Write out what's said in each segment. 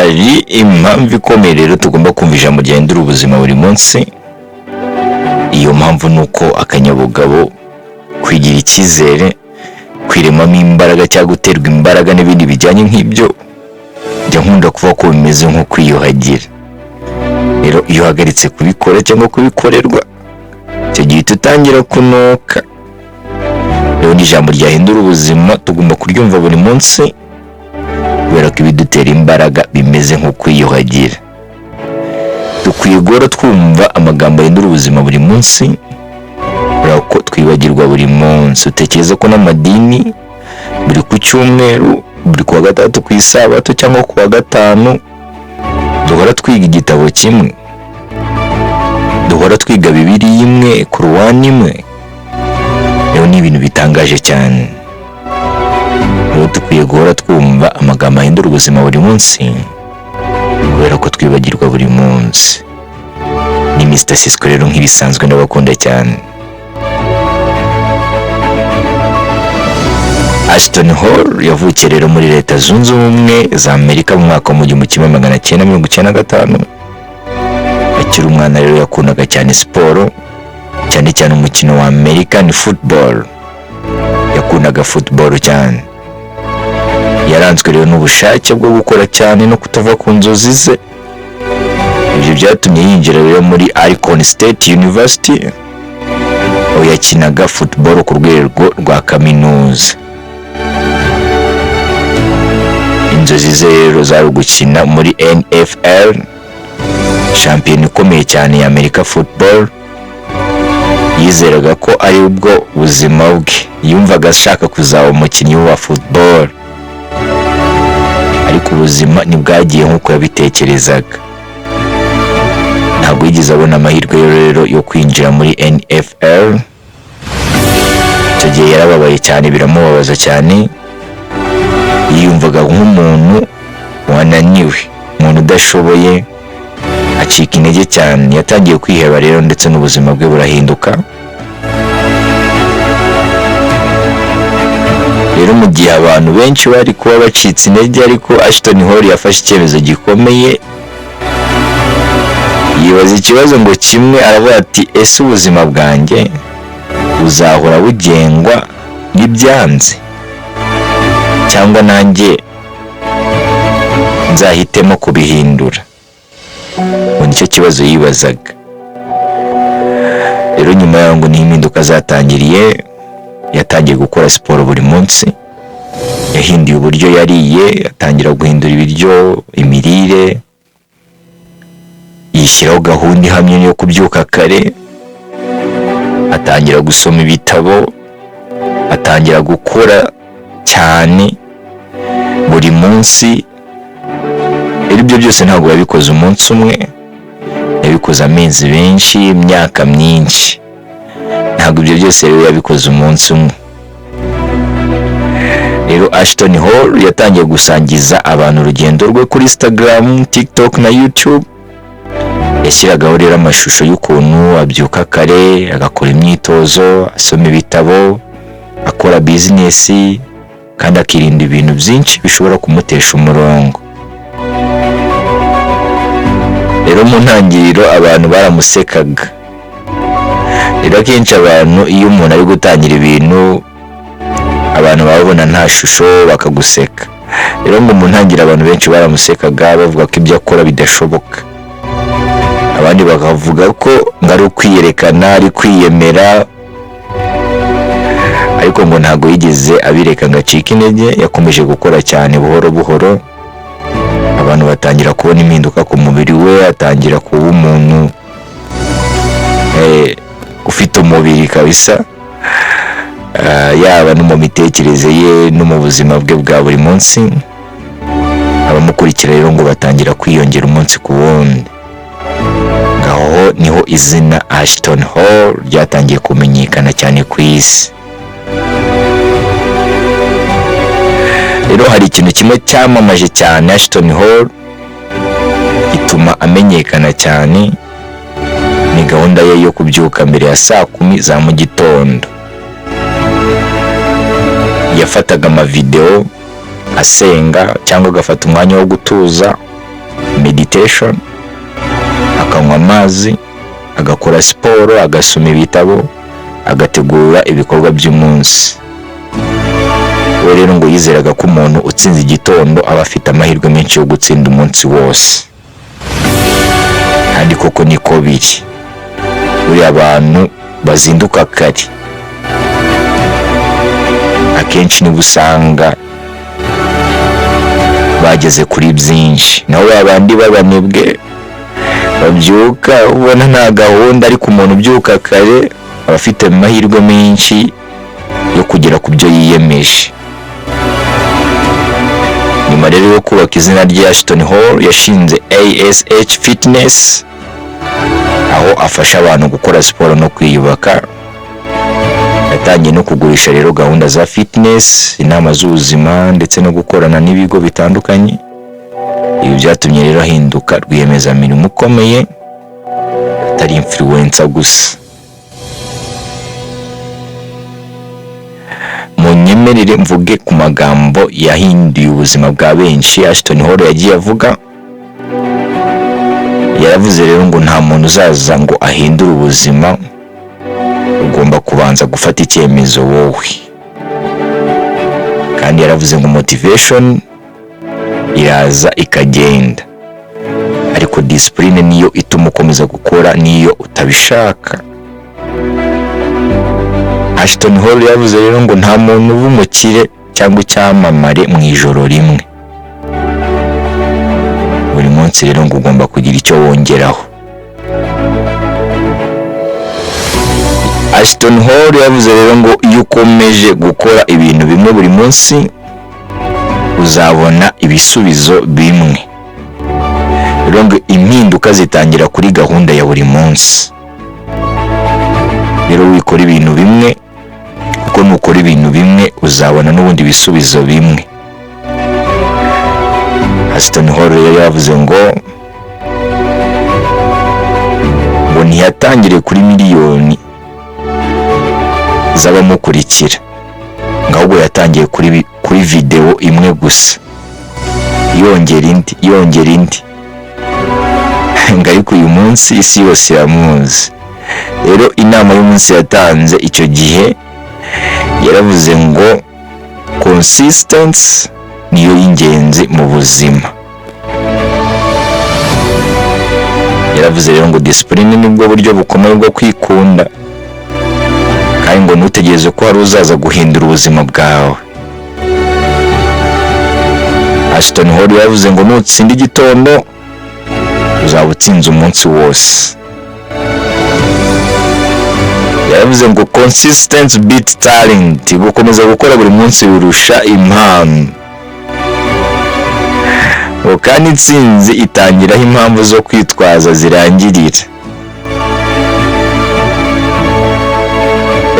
Hari impamvu ikomeye rero tugomba kumva ijambo ryahindura ubuzima buri munsi. Iyo mpamvu ni uko akanyabugabo, kwigira icyizere, kwiremamo imbaraga cyangwa guterwa imbaraga n'ibindi bijyanye nk'ibyo, njya nkunda kuvuga ko bimeze nko kwiyuhagira. Rero iyo uhagaritse kubikora cyangwa kubikorerwa, icyo gihe uhita utangira kunuka. Rero ni ijambo ryahindura ubuzima, tugomba kuryumva buri munsi, kubera ko ibidutera imbaraga bimeze nko kwiyuhagira. Dukwiye guhora twumva amagambo ahindura ubuzima buri munsi, kubera ko twibagirwa buri munsi. Utekereza ko n'amadini buri ku cyumweru, buri kuwa gatandatu, ku isabato cyangwa ku wa gatanu, duhora twiga igitabo kimwe, duhora twiga Bibiliya imwe, Korowani imwe. Rero ni ibintu bitangaje cyane. Rero dukwiye guhora twumva amagambo ahindura ubuzima buri munsi, kubera ko twibagirwa buri munsi. Ni Mr Sisco rero, nk'ibisanzwe ndabakunda cyane. Ashton Hall yavukiye rero muri Leta Zunze Ubumwe za Amerika mu mwaka wa 1995. Akiri umwana rero yakundaga cyane siporo, cyane cyane umukino wa American football. Yakundaga football cyane. Yaranzwe rero n'ubushake bwo gukora cyane no kutava ku nzozi ze. Ibyo byatumye yinjira rero muri Alcorn State University, aho yakinaga football ku rwego rwa kaminuza. Inzozi ze rero zari ugukina muri NFL, shampiyona ikomeye cyane ya America football. Yizeraga ko ari bwo buzima bwe, yumvaga ashaka kuzaba umukinnyi wa football, ariko ubuzima ntibwagiye nk'uko yabitekerezaga. Ntabwo yigeze abona amahirwe rero yo kwinjira muri NFL. Icyo gihe yarababaye cyane, biramubabaza cyane. Yiyumvaga nk'umuntu wananiwe, umuntu udashoboye, acika intege cyane. Yatangiye kwiheba rero, ndetse n'ubuzima bwe burahinduka. Rero mu gihe abantu benshi bari kuba bacitse intege, ariko Ashton Hall yafashe icyemezo gikomeye. Yibaza ikibazo ngo kimwe, aravuga ati: "Ese ubuzima bwanjye buzahora bugengwa n'ibyanze, cyangwa nanjye nzahitemo kubihindura?" Ngo nicyo kibazo yibazaga. Rero nyuma yaho ngo niho impinduka zatangiriye. Yatangiye gukora siporo buri munsi, yahinduye uburyo yariye, atangira guhindura ibiryo, imirire, yishyiraho gahunda ihamye yo kubyuka kare, atangira gusoma ibitabo, atangira gukora cyane buri munsi. Rero ibyo byose ntabwo yabikoze umunsi umwe, yabikoze amezi menshi, imyaka myinshi. Ntabwo ibyo byose rero yabikoze umunsi umwe. Rero Ashton Hall yatangiye gusangiza abantu urugendo rwe kuri Instagram, TikTok na YouTube. Yashyiragaho rero amashusho y'ukuntu abyuka kare, agakora imyitozo, asoma ibitabo, akora bizinesi, kandi akirinda ibintu byinshi bishobora kumutesha umurongo. Rero mu ntangiriro abantu baramusekaga. Rero akenshi abantu, iyo umuntu ari gutangira ibintu, abantu babona nta shusho bakaguseka. Rero ngo mu ntangiriro abantu benshi baramusekaga, bavuga ko ibyo akora bidashoboka, abandi bakavuga ko ngo ari ukwiyerekana, ari kwiyemera. Ariko ngo ntabwo yigeze abireka ngo acike intege. Yakomeje gukora cyane. Buhoro buhoro abantu batangira kubona impinduka ku mubiri we, atangira kuba umuntu ufite umubiri kabisa, yaba no mu mitekerereze ye no mu buzima bwe bwa buri munsi. Abamukurikira rero ngo batangira kwiyongera umunsi ku wundi. Ngaho niho izina Ashton Hall ryatangiye kumenyekana cyane ku isi. Rero hari ikintu kimwe cyamamaje cyane Ashton Hall, gituma amenyekana cyane, ni gahunda ye yo kubyuka mbere ya saa 10 za mu gitondo. Yafataga amavideo asenga cyangwa agafata umwanya wo gutuza. meditation, akanywa amazi, agakora siporo, agasoma ibitabo, agategura ibikorwa by'umunsi. We rero ngo yizeraga ko umuntu utsinze igitondo aba afite amahirwe menshi yo gutsinda umunsi wose, kandi koko niko biri. Buriya abantu bazinduka kare akenshi nibo usanga bageze kuri byinshi, naho ba bandi b'abanebwe babyuka ubona nta gahunda, ariko umuntu ubyuka kare aba afite amahirwe menshi yo kugera ku byo yiyemeje. Nyuma rero yo kubaka izina rye, Ashton Hall yashinze ASH Fitness, aho afasha abantu gukora siporo no kwiyubaka. Yatangiye no kugurisha rero gahunda za fitness, inama z'ubuzima ndetse no gukorana n'ibigo bitandukanye. Ibi byatumye rero ahinduka rwiyemezamirimo ukomeye, atari influencer gusa. Munyemerere mvuge ku magambo yahinduye ubuzima bwa benshi Ashton Hall yagiye avuga. Yaravuze rero ngo nta muntu uzaza ngo ahindure ubuzima, ugomba kubanza gufata icyemezo wowe. Kandi yaravuze ngo motivation iraza ikagenda, ariko discipline niyo ituma ukomeza gukora niyo utabishaka. Ashton Hall yavuze rero ngo nta muntu uba umukire cyangwa icyamamare mu ijoro rimwe. Buri munsi rero ngo ugomba kugira icyo wongeraho. Ashton Hall yavuze rero ngo iyo ukomeje gukora ibintu bimwe buri munsi, uzabona ibisubizo bimwe. Rero ngo impinduka zitangira kuri gahunda ya buri munsi. Rero wikora ibintu bimwe, kuko nukora ibintu bimwe uzabona n'ubundi bisubizo bimwe. Ashton Hall rero yavuze ngo ntiyatangire kuri miliyoni z'abamukurikira, ngo ahubwo yatangiye kuri videwo imwe gusa, yongera indi, yongera indi, ngo ariko uyu munsi isi yose iramuzi. Rero inama y'umunsi yatanze icyo gihe, yaravuze ngo consistency niyo y'ingenzi mu buzima. Yaravuze rero ngo discipline nibwo buryo bukomeye bwo kwikunda, kandi ngo ntutegereze ko hari uzaza guhindura ubuzima bwawe. Ashton Hall yavuze ngo nutsinda igitondo uzaba utsinze umunsi wose. Yaravuze ngo consistency beat talent, gukomeza gukora buri munsi birusha impano. Ngo kandi intsinzi itangiraho impamvu zo kwitwaza zirangirira.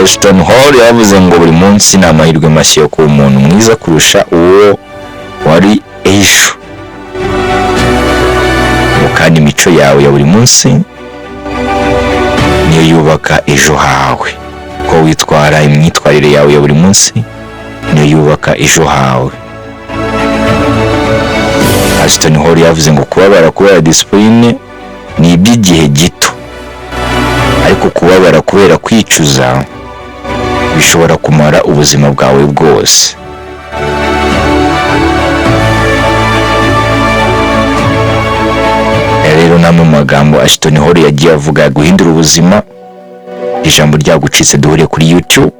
Ashton Hall yavuze ngo buri munsi ni amahirwe mashya yo kuba umuntu mwiza kurusha uwo wari ejo. Ngo kandi imico yawe ya buri munsi niyo yubaka ejo hawe. Uko witwara, imyitwarire yawe ya buri munsi niyo yubaka ejo hawe. Ashton Hall yavuze ngo kubabara kubera discipline ni iby'igihe gito, ariko kubabara kubera kwicuza bishobora kumara ubuzima bwawe bwose. Aya rero ni amwe mu magambo Ashton Hall yagiye avuga guhindura ubuzima. Ijambo ryagucitse, duhuriye kuri YouTube.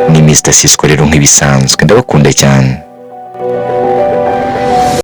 Ni Mr Sisco rero nk'ibisanzwe, ndabakunda cyane.